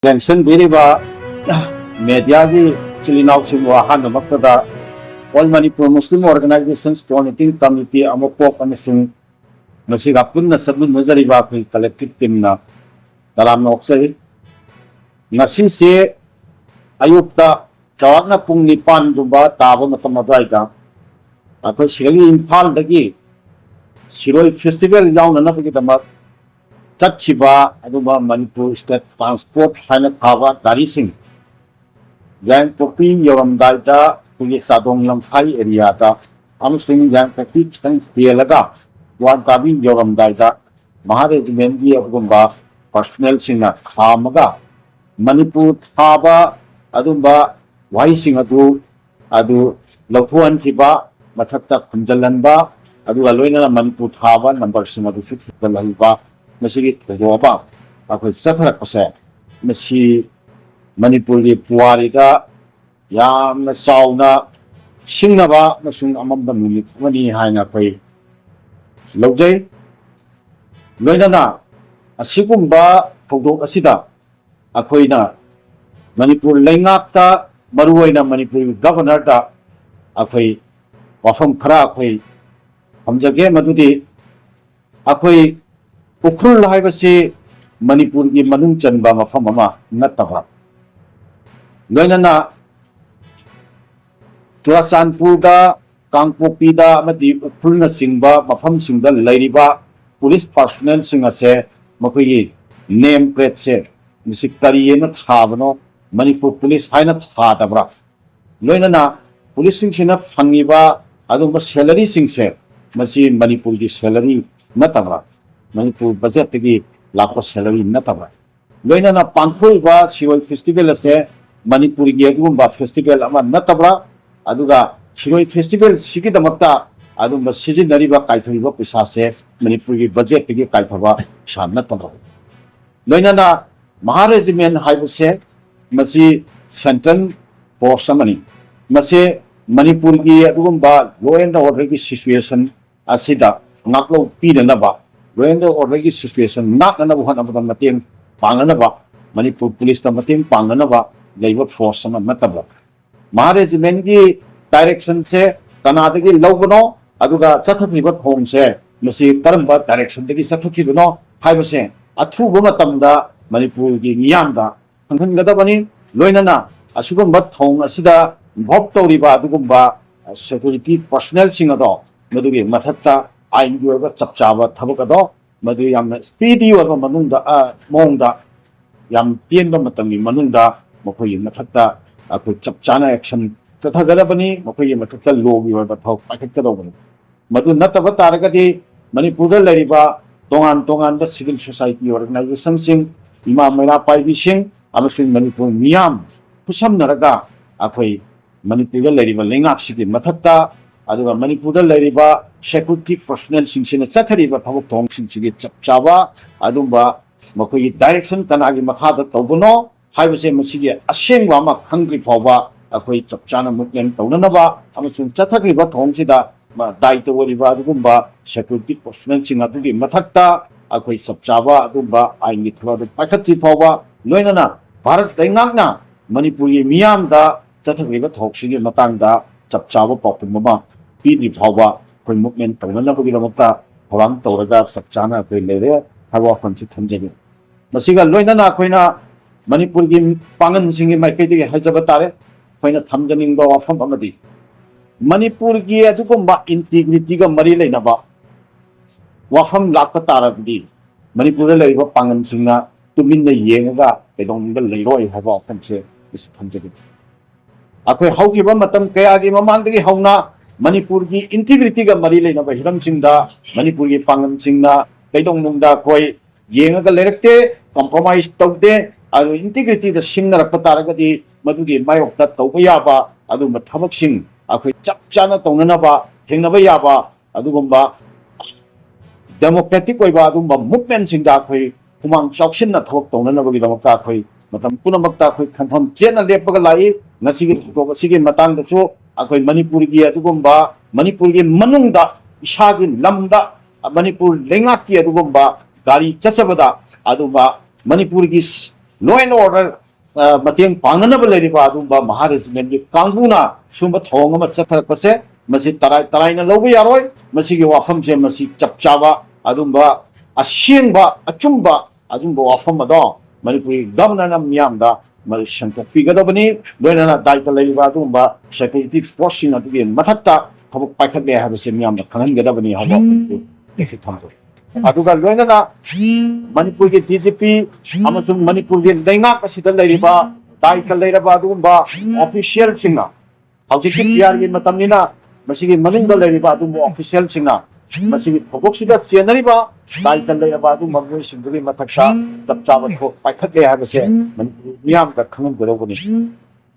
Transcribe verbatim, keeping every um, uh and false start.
ꯂꯦꯡꯁꯤꯟꯕꯤꯔꯤꯕ ꯃꯦꯗꯤꯌꯥꯒꯤ ꯏꯆꯤꯜ ꯏꯅꯥꯎꯁꯤꯡꯕꯨ ꯑꯍꯥꯟꯕꯃꯛꯇꯗ All Manipur Muslim Organizations Coordinating Committee, ꯑꯃꯄꯣꯛ, ꯑꯃꯁꯨꯡ ꯃꯁꯤꯒ ꯄꯨꯟꯅ ꯆꯠꯃꯤꯟꯅꯖꯔꯤꯕ ꯑꯩꯈꯣꯏ ꯀꯂꯦꯛꯇꯤꯚ ꯇꯤꯝꯅ ꯇꯔꯥꯝꯅ ꯑꯣꯛꯆꯔꯤ꯫ ꯉꯁꯤꯁꯦ ꯑꯌꯨꯛꯇ ꯆꯥꯎꯔꯥꯛꯅ ꯄꯨꯡ ꯅꯤꯄꯥꯟꯒꯨꯝꯕ ꯇꯥꯕ ꯃꯇꯝ ꯑꯗꯨꯋꯥꯏꯗ ꯑꯩꯈꯣꯏ ꯁꯤꯗꯒꯤ ꯏꯝꯐꯥꯜꯗꯒꯤ ꯁꯤꯔꯣꯏ ꯐꯦꯁꯇꯤꯚꯦꯜ ꯌꯥꯎꯅꯅꯕꯒꯤꯗꯃꯛ ꯆꯠꯈꯤꯕ ꯑꯗꯨꯒꯨꯝꯕ ꯃꯅꯤꯄꯨꯔ ꯁ꯭ꯇꯦꯠ ꯇ꯭ꯔꯥꯟꯁꯄꯣꯔꯠ ꯍꯥꯏꯅ ꯊꯥꯕ ꯒꯥꯔꯤꯁꯤꯡ ꯌꯥꯏꯉꯪꯄꯣꯛꯄꯤ ꯌꯧꯔꯝꯗꯥꯏꯗ ꯑꯩꯈꯣꯏꯒꯤ ꯆꯥꯗꯣꯡ ꯂꯝꯈꯥꯏ ꯑꯦꯔꯤꯌꯥꯗ ꯑꯃꯁꯨꯡ ꯌꯥꯏꯉꯪꯄꯣꯛꯄꯤ ꯈꯤꯇꯪ ꯍꯦꯜꯂꯒ ꯋꯥꯟꯀꯥꯕꯤ ꯌꯧꯔꯝꯗꯥꯏꯗ ꯃꯍꯥ ꯔꯦꯖꯤꯃꯦꯟꯒꯤ ꯑꯗꯨꯒꯨꯝꯕ ꯄꯔꯁꯣꯅꯦꯜꯁꯤꯡꯅ ꯈꯥꯝꯃꯒ ꯃꯅꯤꯄꯨꯔ ꯊꯥꯕ ꯑꯗꯨꯝꯕ ꯋꯥꯍꯩꯁꯤꯡ ꯑꯗꯨ ꯑꯗꯨ ꯂꯧꯊꯣꯛꯍꯟꯈꯤꯕ, ꯃꯊꯛꯇ ꯈꯨꯝꯖꯤꯜꯍꯟꯕ, ꯑꯗꯨꯒ ꯂꯣꯏꯅꯅ ꯃꯅꯤꯄꯨꯔ ꯊꯥꯕ ꯅꯝꯕꯔꯁꯤꯡ ꯑꯗꯨꯁꯨ ꯈꯨꯝꯖꯤꯜꯍꯟꯕ, ꯃꯁꯤꯒꯤ ꯊꯧꯗꯣꯛ ꯑꯃ ꯑꯩꯈꯣꯏ ꯆꯠꯊꯔꯛꯄꯁꯦ, ꯃꯁꯤ ꯃꯅꯤꯄꯨꯔꯒꯤ ꯄꯨꯋꯥꯔꯤꯗ ꯌꯥꯝꯅ ꯆꯥꯎꯅ ꯁꯤꯡꯅꯕ ꯑꯃꯁꯨꯡ ꯑꯃꯝꯕ ꯅꯨꯃꯤꯠ ꯑꯃꯅꯤ ꯍꯥꯏꯅ ꯑꯩꯈꯣꯏ ꯂꯧꯖꯩ꯫ ꯂꯣꯏꯅꯅ ꯑꯁꯤꯒꯨꯝꯕ ꯊꯧꯗꯣꯛ ꯑꯁꯤꯗ ꯑꯩꯈꯣꯏꯅ ꯃꯅꯤꯄꯨꯔ ꯂꯩꯉꯥꯛꯇ, ꯃꯔꯨꯑꯣꯏꯅ ꯃꯅꯤꯄꯨꯔꯒꯤ ꯒꯚꯔꯅꯔꯗ ꯑꯩꯈꯣꯏ ꯋꯥꯐꯝ ꯈꯔ ꯑꯩꯈꯣꯏ ꯊꯝꯖꯒꯦ꯫ ꯃꯗꯨꯗꯤ ꯑꯩꯈꯣꯏ ꯎꯈ꯭ꯔꯨꯜ ꯍꯥꯏꯕꯁꯤ ꯃꯅꯤꯄꯨꯔꯒꯤ ꯃꯅꯨꯡ ꯆꯟꯕ ꯃꯐꯝ ꯑꯃ ꯅꯠꯇꯕ, ꯂꯣꯏꯅꯅ ꯆꯨꯔꯥꯆꯥꯟꯄꯨꯔꯗ, ꯀꯥꯡꯄꯣꯛꯄꯤꯗ ꯑꯃꯗꯤ ꯎꯈ꯭ꯔꯨꯜꯅꯆꯤꯡꯕ ꯃꯐꯝꯁꯤꯡꯗ ꯂꯩꯔꯤꯕ ꯄꯨꯂꯤꯁ ꯄꯥꯔꯁꯣꯅꯦꯜꯁꯤꯡ ꯑꯁꯦ ꯃꯈꯣꯏꯒꯤ ꯅꯦꯝ ꯄ꯭ꯂꯦꯠꯁꯦ ꯃꯁꯤ ꯀꯔꯤ ꯍꯥꯏꯅ ꯊꯥꯕꯅꯣ, ꯃꯅꯤꯄꯨꯔ ꯄꯨꯂꯤꯁ ꯍꯥꯏꯅ ꯊꯥꯗꯕ꯭ꯔꯥ? ꯂꯣꯏꯅꯅ ꯄꯨꯂꯤꯁꯁꯤꯡꯁꯤꯅ ꯐꯪꯉꯤꯕ ꯑꯗꯨꯒꯨꯝꯕ ꯁꯦꯂꯔꯤꯁꯤꯡꯁꯦ ꯃꯁꯤ ꯃꯅꯤꯄꯨꯔꯒꯤ ꯁꯦꯂꯔꯤ ꯅꯠꯇꯕ꯭ꯔꯥ? ꯃꯅꯤꯄꯨꯔ ꯕꯖꯦꯠꯇꯒꯤ ꯂꯥꯛꯄ ꯁꯦꯂꯔꯤ ꯅꯠꯇꯕ꯭ꯔꯥ? ꯂꯣꯏꯅꯅ ꯄꯥꯡꯊꯣꯛꯏꯕ ꯁꯤꯔꯣꯏ ꯐꯦꯁꯇꯤꯚꯦꯜ ꯑꯁꯦ ꯃꯅꯤꯄꯨꯔꯒꯤ ꯑꯗꯨꯒꯨꯝꯕ ꯐꯦꯁꯇꯤꯚꯦꯜ ꯑꯃ ꯅꯠꯇꯕ꯭ꯔꯥ? ꯑꯗꯨꯒ ꯁꯤꯔꯣꯏ ꯐꯦꯁꯇꯤꯚꯦꯜꯁꯤꯒꯤꯗꯃꯛꯇ ꯑꯗꯨꯝꯕ ꯁꯤꯖꯤꯟꯅꯔꯤꯕ, ꯀꯥꯏꯊꯔꯤꯕ ꯄꯩꯁꯥꯁꯦ ꯃꯅꯤꯄꯨꯔꯒꯤ ꯕꯖꯦꯠꯇꯒꯤ ꯀꯥꯏꯊꯕ ꯄꯩꯁꯥ ꯅꯠꯇꯕ꯭ꯔꯥ? ꯂꯣꯏꯅꯅ ꯃꯍꯥ ꯔꯦꯖꯤꯃꯦꯟ ꯍꯥꯏꯕꯁꯦ ꯃꯁꯤ ꯁꯦꯟꯇ꯭ꯔꯦꯜ ꯐꯣꯔꯁ ꯑꯃꯅꯤ꯫ ꯃꯁꯤ ꯃꯅꯤꯄꯨꯔꯒꯤ ꯑꯗꯨꯒꯨꯝꯕ law and orderꯒꯤ situation ꯑꯁꯤꯗ ꯉꯥꯛꯂꯧ ꯄꯤꯅꯅꯕ, law and orderꯒꯤ situation ꯉꯥꯛꯅꯅꯕ ꯍꯣꯠꯅꯕꯗ ꯃꯇꯦꯡ ꯄꯥꯡꯅꯅꯕ ꯃꯅꯤꯄꯨꯔ ꯄꯨꯂꯤꯁꯇ ꯃꯇꯦꯡ ꯄꯥꯡꯅꯅꯕ ꯂꯩꯕ ꯐꯣꯔꯁ ꯑꯃ ꯅꯠꯇꯕ꯫ ꯃꯍꯥ ꯔꯦꯖꯤꯃꯦꯟꯒꯤ ꯗꯥꯏꯔꯦꯛꯁꯟꯁꯦ ꯀꯅꯥꯗꯒꯤ ꯂꯧꯕꯅꯣ, ꯑꯗꯨꯒ ꯆꯠꯊꯈ꯭ꯔꯤꯕ ꯊꯧꯑꯣꯡꯁꯦ ꯃꯁꯤ ꯀꯔꯝꯕ ꯗꯥꯏꯔꯦꯛꯁꯟꯗꯒꯤ ꯆꯠꯊꯈꯤꯕꯅꯣ ꯍꯥꯏꯕꯁꯦ ꯑꯊꯨꯕ ꯃꯇꯝꯗ ꯃꯅꯤꯄꯨꯔꯒꯤ ꯃꯤꯌꯥꯝꯗ ꯈꯪꯍꯟꯒꯗꯕꯅꯤ꯫ ꯂꯣꯏꯅꯅ ꯑꯁꯤꯒꯨꯝꯕ ꯊꯧꯑꯣꯡ ꯑꯁꯤꯗ ꯏꯟꯚꯣꯜꯕ ꯇꯧꯔꯤꯕ ꯑꯗꯨꯒꯨꯝꯕ ꯁꯦꯀ꯭ꯌꯨꯔꯤꯇꯤ ꯄꯔꯁꯣꯅꯦꯜꯁꯤꯡ ꯑꯗꯣ ꯃꯗꯨꯒꯤ ꯃꯊꯛꯇ ꯑꯥꯏꯟꯒꯤ ꯑꯣꯏꯕ ꯆꯞ ꯆꯥꯕ ꯊꯕꯛ ꯑꯗꯣ ꯃꯗꯨ ꯌꯥꯝꯅ ꯁ꯭ꯄꯤꯗꯤ ꯑꯣꯏꯕ ꯃꯅꯨꯡꯗ, ꯑ, ꯃꯑꯣꯡꯗ ꯌꯥꯝ ꯇꯦꯟꯕ ꯃꯇꯝꯒꯤ ꯃꯅꯨꯡꯗ ꯃꯈꯣꯏꯒꯤ ꯃꯊꯛꯇ ꯑꯩꯈꯣꯏ ꯆꯞ ꯆꯥꯅ ꯑꯦꯛꯁꯟ ꯆꯠꯊꯒꯗꯕꯅꯤ꯫ ꯃꯈꯣꯏꯒꯤ ꯃꯊꯛꯇ ꯂꯣꯒꯤ ꯑꯣꯏꯕ ꯊꯕꯛ ꯄꯥꯏꯈꯠꯀꯗꯧꯕꯅꯤ꯫ ꯃꯗꯨ ꯅꯠꯇꯕ ꯇꯥꯔꯒꯗꯤ ꯃꯅꯤꯄꯨꯔꯗ ꯂꯩꯔꯤꯕ ꯇꯣꯉꯥꯟ ꯇꯣꯉꯥꯟꯕ ꯁꯤꯚꯤꯜ ꯁꯣꯁꯥꯏꯇꯤ ꯑꯣꯔꯒꯅꯥꯏꯖꯦꯁꯟꯁꯤꯡ, ꯏꯃꯥ ꯃꯩꯔꯥ ꯄꯥꯏꯕꯤꯁꯤꯡ ꯑꯃꯁꯨꯡ ꯃꯅꯤꯄꯨꯔ ꯃꯤꯌꯥꯝ ꯈꯨꯠꯁꯝꯅꯔꯒ ꯑꯩꯈꯣꯏ ꯃꯅꯤꯄꯨꯔꯗ ꯂꯩꯔꯤꯕ ꯂꯩꯉꯥꯛꯁꯤꯒꯤ ꯃꯊꯛꯇ, ꯑꯗꯨꯒ ꯃꯅꯤꯄꯨꯔꯗ ꯂꯩꯔꯤꯕ ꯁꯦꯀ꯭ꯌꯨꯔꯤꯇꯤ ꯄꯔꯁꯣꯅꯦꯜꯁꯤꯡꯁꯤꯅ ꯆꯠꯊꯔꯤꯕ ꯊꯕꯛ ꯊꯧꯔꯝꯁꯤꯡꯁꯤꯒꯤ ꯆꯞ ꯆꯥꯕ ꯑꯗꯨꯝꯕ ꯃꯈꯣꯏꯒꯤ ꯗꯥꯏꯔꯦꯛꯁꯟ ꯀꯅꯥꯒꯤ ꯃꯈꯥꯗ ꯇꯧꯕꯅꯣ ꯍꯥꯏꯕꯁꯦ ꯃꯁꯤꯒꯤ ꯑꯁꯦꯡꯕ ꯑꯃ ꯈꯪꯗ꯭ꯔꯤ ꯐꯥꯎꯕ ꯑꯩꯈꯣꯏ ꯆꯞ ꯆꯥꯅ ꯃꯨꯚꯃꯦꯟ ꯇꯧꯅꯅꯕ ꯑꯃꯁꯨꯡ ꯆꯠꯊꯈ꯭ꯔꯤꯕ ꯊꯧꯑꯣꯡꯁꯤꯗ ꯃ-, ꯗꯥꯏꯇ ꯑꯣꯏꯔꯤꯕ ꯑꯗꯨꯒꯨꯝꯕ ꯁꯦꯀ꯭ꯌꯨꯔꯤꯇꯤ ꯄꯔꯁꯣꯅꯦꯜꯁꯤꯡ ꯑꯗꯨꯒꯤ ꯃꯊꯛꯇ ꯑꯩꯈꯣꯏ ꯆꯞ ꯆꯥꯕ ꯑꯗꯨꯒꯨꯝꯕ ꯑꯥꯏꯟꯒꯤ ꯊꯕꯛ ꯑꯗꯨ ꯄꯥꯏꯈꯠꯇ꯭ꯔꯤ ꯐꯥꯎꯕ, ꯂꯣꯏꯅꯅ ꯚꯥꯔꯠ ꯂꯩꯉꯥꯛꯅ ꯃꯅꯤꯄꯨꯔꯒꯤ ꯃꯤꯌꯥꯝꯗ ꯆꯠꯊꯈ꯭ꯔꯤꯕ ꯊꯧꯑꯣꯡꯁꯤꯒꯤ ꯃꯇꯥꯡꯗ ꯆꯞ ꯆꯥꯕ ꯄꯥꯎꯈꯨꯝ ꯑꯃ ꯄꯤꯗ꯭ꯔꯤ ꯐꯥꯎꯕ ꯑꯩꯈꯣꯏ ꯃꯨꯚꯃꯦꯟ ꯇꯧꯅꯅꯕꯒꯤꯗꯃꯛꯇ ꯊꯧꯔꯥꯡ ꯇꯧꯔꯒ ꯆꯞ ꯆꯥꯅ ꯑꯩꯈꯣꯏ ꯂꯩꯔꯦ ꯍꯥꯏꯕ ꯋꯥꯐꯝꯁꯤ ꯊꯝꯖꯒꯦ꯫ ꯃꯁꯤꯒ ꯂꯣꯏꯅꯅ ꯑꯩꯈꯣꯏꯅ ꯃꯅꯤꯄꯨꯔꯒꯤ ꯄꯥꯡꯒꯜꯁꯤꯡꯒꯤ ꯃꯥꯏꯀꯩꯗꯒꯤ ꯍꯥꯏꯖꯕ ꯇꯥꯔꯦ, ꯑꯩꯈꯣꯏꯅ ꯊꯝꯖꯅꯤꯡꯕ ꯋꯥꯐꯝ ꯑꯃꯗꯤ ꯃꯅꯤꯄꯨꯔꯒꯤ ꯑꯗꯨꯒꯨꯝꯕ ꯏꯟꯇꯤꯒ꯭ꯔꯤꯇꯤꯒ ꯃꯔꯤ ꯂꯩꯅꯕ ꯋꯥꯐꯝ ꯂꯥꯛꯄ ꯇꯥꯔꯕꯗꯤ ꯃꯅꯤꯄꯨꯔꯗ ꯂꯩꯔꯤꯕ ꯄꯥꯡꯒꯜꯁꯤꯡꯅ ꯇꯨꯃꯤꯟꯅ ꯌꯦꯡꯉꯒ ꯀꯩꯗꯧꯅꯨꯡꯗ ꯂꯩꯔꯣꯏ ꯍꯥꯏꯕ ꯋꯥꯐꯝꯁꯦ ꯑꯩꯁꯨ ꯊꯝꯖꯒꯦ꯫ ꯑꯩꯈꯣꯏ ꯍꯧꯈꯤꯕ ꯃꯇꯝ ꯀꯌꯥꯒꯤ ꯃꯃꯥꯡꯗꯒꯤ ꯍꯧꯅ ꯃꯅꯤꯄꯨꯔꯒꯤ ꯏꯟꯇꯤꯒ꯭ꯔꯤꯇꯤꯒ ꯃꯔꯤ ꯂꯩꯅꯕ ꯍꯤꯔꯝꯁꯤꯡꯗ ꯃꯅꯤꯄꯨꯔꯒꯤ ꯄꯥꯡꯒꯜꯁꯤꯡꯅ ꯀꯩꯗꯧꯅꯨꯡꯗ ꯑꯩꯈꯣꯏ ꯌꯦꯡꯉꯒ ꯂꯩꯔꯛꯇꯦ, ꯀꯝꯄ꯭ꯔꯣꯃꯥꯏꯁ ꯇꯧꯗꯦ꯫ ꯑꯗꯨ ꯏꯟꯇꯤꯒ꯭ꯔꯤꯇꯤꯗ ꯁꯤꯡꯅꯔꯛꯄ ꯇꯥꯔꯒꯗꯤ ꯃꯗꯨꯒꯤ ꯃꯥꯌꯣꯛꯇ ꯇꯧꯕ ꯌꯥꯕ ꯑꯗꯨꯒꯨꯝꯕ ꯊꯕꯛꯁꯤꯡ ꯑꯩꯈꯣꯏ ꯆꯞ ꯆꯥꯅ ꯇꯧꯅꯅꯕ ꯊꯦꯡꯅꯕ ꯌꯥꯕ ꯑꯗꯨꯒꯨꯝꯕ ꯗꯦꯃꯣꯀ꯭ꯔꯦꯇꯤꯛ ꯑꯣꯏꯕ ꯑꯗꯨꯒꯨꯝꯕ ꯃꯨꯚꯃꯦꯟꯁꯤꯡꯗ ꯑꯩꯈꯣꯏ ꯈꯨꯃꯥꯡ ꯆꯥꯎꯁꯤꯟꯅ ꯊꯕꯛ ꯇꯧꯅꯅꯕꯒꯤꯗꯃꯛꯇ ꯑꯩꯈꯣꯏ ꯃꯇꯝ ꯄꯨꯝꯅꯃꯛꯇ ꯑꯩꯈꯣꯏ ꯈꯟꯐꯝ ꯆꯦꯠꯅ ꯂꯦꯞꯄꯒ ꯂꯥꯛꯏ꯫ ꯉꯁꯤꯒꯤ ꯊꯧꯗꯣꯛ ꯑꯁꯤꯒꯤ ꯃꯇꯥꯡꯗꯁꯨ ꯑꯩꯈꯣꯏ ꯃꯅꯤꯄꯨꯔꯒꯤ ꯑꯗꯨꯒꯨꯝꯕ ꯃꯅꯤꯄꯨꯔꯒꯤ ꯃꯅꯨꯡꯗ ꯏꯁꯥꯒꯤ ꯂꯝꯗ ꯃꯅꯤꯄꯨꯔ ꯂꯩꯉꯥꯛꯀꯤ ꯑꯗꯨꯒꯨꯝꯕ ꯒꯥꯔꯤ ꯆꯠꯆꯕꯗ ꯑꯗꯨꯒꯨꯝꯕ ꯃꯅꯤꯄꯨꯔꯒꯤ law and order, ꯑ, ꯃꯇꯦꯡ ꯄꯥꯡꯅꯅꯕ ꯂꯩꯔꯤꯕ ꯑꯗꯨꯒꯨꯝꯕ ꯃꯍꯥ regimentꯀꯤ ꯀꯥꯡꯕꯨꯅ ꯁꯨꯝꯕ ꯊꯧꯑꯣꯡ ꯑꯃ ꯆꯠꯊꯔꯛꯄꯁꯦ, ꯃꯁꯤ ꯇꯔꯥꯏ ꯇꯔꯥꯏꯅ ꯂꯧꯕ ꯌꯥꯔꯣꯏ꯫ ꯃꯁꯤꯒꯤ ꯋꯥꯐꯝꯁꯦ, ꯃꯁꯤ ꯆꯞ ꯆꯥꯕ ꯑꯗꯨꯝꯕ ꯑꯁꯦꯡꯕ ꯑꯆꯨꯝꯕ ꯑꯗꯨꯝꯕ ꯋꯥꯐꯝ ꯑꯗꯣ ꯃꯅꯤꯄꯨꯔꯒꯤ governorꯅ ꯃꯤꯌꯥꯝꯗ ꯃꯗꯨ ꯁꯟꯗꯣꯛꯄꯤꯒꯗꯕꯅꯤ꯫ ꯂꯣꯏꯅꯅ ꯗꯥꯏꯇ ꯂꯩꯔꯤꯕ ꯑꯗꯨꯒꯨꯝꯕ security forceꯁꯤꯡ ꯑꯗꯨꯒꯤ ꯃꯊꯛꯇ ꯊꯕꯛ ꯄꯥꯏꯈꯠꯂꯦ ꯍꯥꯏꯕꯁꯦ ꯃꯤꯌꯥꯝꯅ ꯈꯪꯍꯟꯒꯗꯕꯅꯤ ꯍꯥꯏꯕ ꯋꯥꯐꯝꯁꯨ ꯑꯩꯁꯨ ꯊꯝꯖꯒꯦ꯫ ꯑꯗꯨꯒ ꯂꯣꯏꯅꯅ ꯃꯅꯤꯄꯨꯔꯒꯤ DGP ꯑꯃꯁꯨꯡ ꯃꯅꯤꯄꯨꯔꯒꯤ ꯂꯩꯉꯥꯛ ꯑꯁꯤꯗ ꯂꯩꯔꯤꯕ ꯗꯥꯏꯇ ꯂꯩꯔꯕ ꯑꯗꯨꯒꯨꯝꯕ officialꯁꯤꯡꯅ, ꯍꯧꯖꯤꯛꯇꯤ PRꯒꯤ ꯃꯇꯝꯅꯤꯅ, ꯃꯁꯤꯒꯤ ꯃꯅꯨꯡꯗ ꯂꯩꯔꯤꯕ ꯑꯗꯨꯒꯨꯝꯕ officialꯁꯤꯡꯅ ꯃꯁꯤꯒꯤ ꯊꯧꯗꯣꯛꯁꯤꯗ ꯆꯦꯟꯅꯔꯤꯕ ꯗꯥꯏꯇ ꯂꯩꯔꯕ ꯑꯗꯨꯒꯨꯝꯕ ꯃꯤꯑꯣꯏꯁꯤꯡꯗꯨꯒꯤ ꯃꯊꯛꯇ ꯆꯞ ꯆꯥꯕ ꯊꯕꯛ ꯄꯥꯏꯈꯠꯂꯦ ꯍꯥꯏꯕꯁꯦ ꯃꯅꯤꯄꯨꯔ ꯃꯤꯌꯥꯝꯗ ꯈꯪꯍꯟꯒꯗꯧꯕꯅꯤ꯫